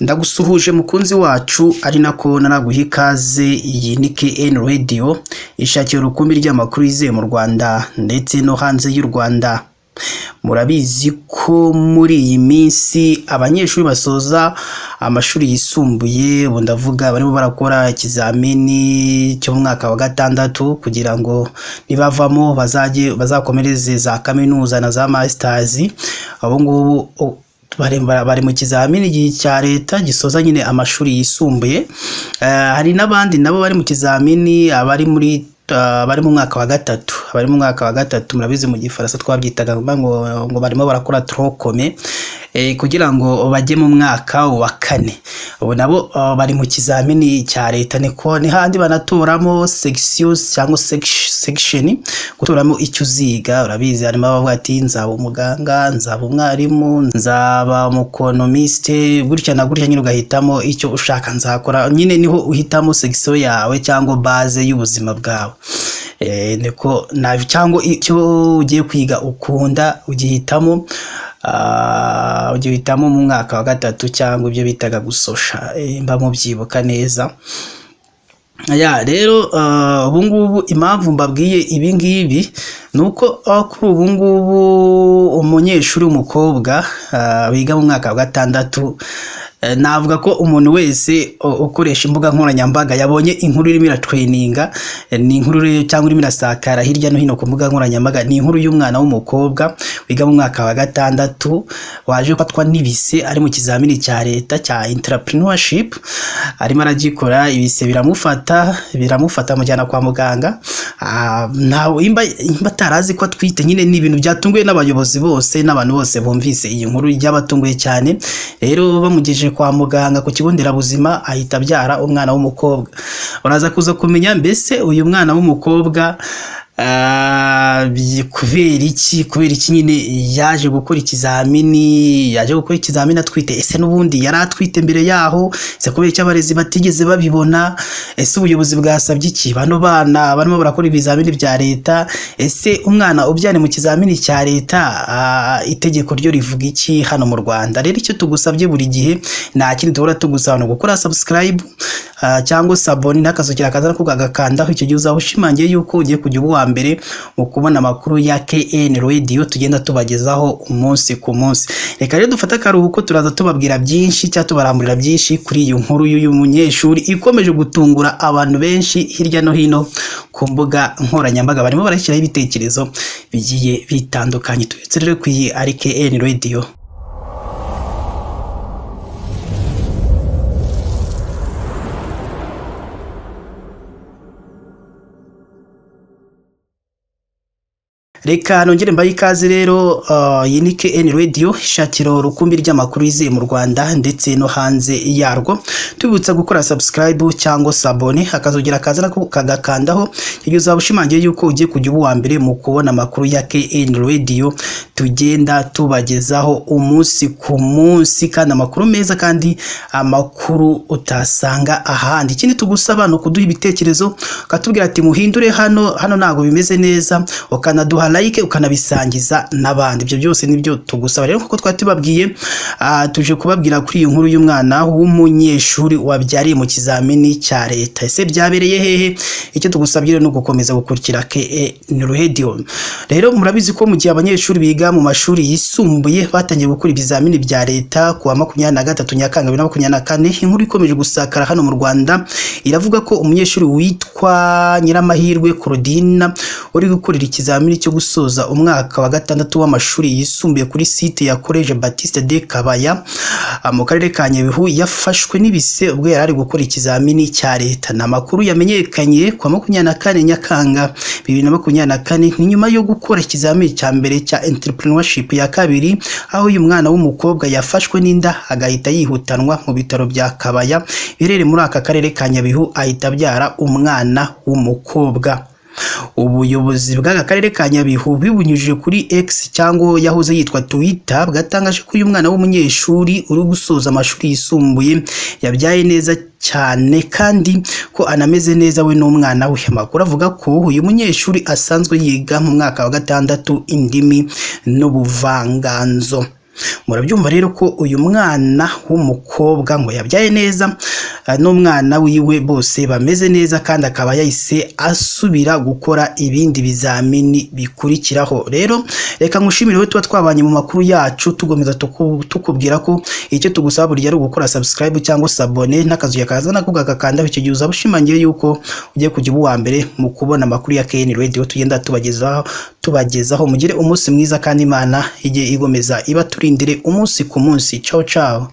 Ndagusuhuje mukunzi wacu, ari nako nanaguha ikaze. Iyi ni KN Radio, ishakira urukumbi ry'amakuru yizewe mu Rwanda ndetse no hanze y'u Rwanda. Murabizi ko muri iyi minsi abanyeshuri basoza amashuri yisumbuye, ubu ndavuga barimo barakora ikizamini cyo mu mwaka wa gatandatu kugira ngo nibavamo bazajye bazakomereze za kaminuza na za masters. Abo ngubu bari mu kizamini cya leta gisoza nyine amashuri yisumbuye. Hari n'abandi nabo bari mu kizamini, abari muri bari mu mwaka wa gatatu, abari mu mwaka wa gatatu, murabizi mu Gifaransa twabyitaga ngo barimo barakora tronc commun kugira ngo bajye mu mwaka wa kane. Ubu nabo bari mu kizamini cya leta, niko ni handi banatoramo section cyangwa section, gutoramo icyo uziga. Urabizi, harimo abavuga ati nzaba umuganga, nzaba umwarimu, nzaba umuéconomiste, gutya na gutya, nyine ugahitamo icyo ushaka nzakora. Nyine niho uhitamo section yawe cyangwa base y'ubuzima bwawe, niko cyangwa icyo ugiye kwiga ukunda ugihitamo, ugihitamo mu mwaka wa gatatu cyangwa ibyo bitaga gusosha, mba mubyibuka neza. Ya rero, ubu ngubu impamvu mbabwiye ibi ngibi ni uko kuri ubu ngubu umunyeshuri w'umukobwa wiga mu mwaka wa gatandatu, navuga ko umuntu wese ukoresha imbuga nkoranyambaga yabonye inkuru irimo iratrendinga. Ni inkuru cyangwa irimo irasakara hirya no hino ku mbuga nkoranyambaga. Ni inkuru y'umwana w'umukobwa wiga mu mwaka wa gatandatu waje gufatwa n'ibise ari mu kizamini cya leta cya entrepreneurship, arimo aragikora, ibise biramufata, amujyana kwa muganga. Ntawe imba atarazi ko atwite. Nyine ni ibintu byatunguye n'abayobozi bose n'abantu bose bumvise iyi nkuru, byabatunguye cyane. Rero bamugejeje kwa muganga ku kigo nderabuzima, ahita abyara umwana w'umukobwa. Uraza kuza kumenya mbese uyu mwana w'umukobwa kubera iki nyine yaje gukora ikizamini atwite? Ese n'ubundi yari atwite mbere yaho? Ese kubera iki abarezi batigeze babibona? Ese ubuyobozi bwasabye iki bano bana barimo barakora ibizamini bya leta? Ese umwana ubyara mu kizamini cya leta, itegeko ryo rivuga iki hano mu Rwanda? Rero icyo tugusabye buri gihe nta kindi duhora tugusaba, ni ugukora subscribe cyangwa s'abonner n'akazogera kaza nako kagakandaho. Icyo gihe uzaba ushimangiye yuko ugiye kujya uba uwa mbere mu kubona amakuru ya KN Radio tugenda tubagezaho umunsi ku munsi. Reka rero dufate akaruhuko, turaza tubabwira byinshi cyangwa tubaramburira byinshi kuri iyi nkuru y'uyu munyeshuri ikomeje gutungura abantu benshi hirya no hino ku mbuga nkoranyambaga. Barimo barashyiraho ibitekerezo bigiye bitandukanye. Tubetse rero ku iyi ari KN Radio. Reka nongere mbahe ikaze rero. Iyi ni KN Radio, ishakiro rukumbi ry'amakuru yizewe mu Rwanda ndetse no hanze yarwo. Tubibutsa gukora subscribe cyangwa s'abonner, akazogera kaza nako kagakandaho. Icyo uzaba ushimangiye yuko ugiye kujya uba uwa mbere mu kubona amakuru ya KN Radio tugenda tubagezaho umunsi ku munsi, kandi amakuru meza, kandi amakuru utasanga ahandi. Ikindi tugusaba ni ukuduha ibitekerezo, ukatubwira ati muhindure hano, hano ntabwo bimeze neza, ukanaduha like, ukanabisangiza n'abandi. Ibyo byose nibyo tugusaba. Rero kuko twari tubabwiye, tuje kubabwira kuri iyi nkuru y'umwana w'umunyeshuri wabyariye mu kizamini cya leta. Ese byabereye hehe? Icyo tugusabye rero ni ugukomeza gukurikira KN Radio. Rero murabizi ko mu gihe abanyeshuri biga mu mashuri yisumbuye batangiye gukora ibizamini bya leta ku wa 23 Nyakanga 2024, inkuru ikomeje gusakara hano mu Rwanda iravuga ko umunyeshuri witwa Nyiramahirwe Claudine uri gukorera ikizamini cyo gusoza umwaka wa gatandatu w'amashuri yisumbuye kuri site ya Collège Baptiste de Kabaya mu karere ka Nyabihu yafashwe n'ibise ubwo yari ari gukora ikizamini cya leta. Ni amakuru yamenyekanye ku wa 24 Nyakanga 2024, ni nyuma yo gukora ikizamini cya mbere cya entrepreneurship ya kabiri, aho uyu mwana w'umukobwa yafashwe n'inda agahita yihutanwa mu bitaro bya Kabaya biherereye muri aka karere ka Nyabihu, ahita abyara umwana w'umukobwa. Ubuyobozi bw'aka karere ka Nyabihu, bibunyujije kuri X cyangwa yahoze yitwa Twitter, bwatangaje ko uyu mwana w'umunyeshuri uri gusoza amashuri yisumbuye yabyaye neza cyane, kandi ko anameze neza we n'umwana we. Amakuru avuga ko uyu munyeshuri asanzwe yiga mu mwaka wa gatandatu indimi n'ubuvanganzo. Murabyumva rero ko uyu mwana w'umukobwa ngo yabyaye neza, n'umwana wiwe bose bameze neza, kandi akaba yahise asubira gukora ibindi bizamini bikurikiraho. Rero reka ngushimire wowe tuba twabanye mu makuru yacu, tugomeza tukubwira ko icyo tugusaba burya ari ugukora subscribe cyangwa s'abonner n'akazu kaza nako gakakandaho. Icyo gihe uzaba ushimangiye yuko ugiye kujya uba uwa mbere mu kubona amakuru ya KN Radio tugenda tubagezaho. Mugire umunsi mwiza, kandi Imana ijye igomeza ibaturindire umunsi ku munsi. Ciao ciao.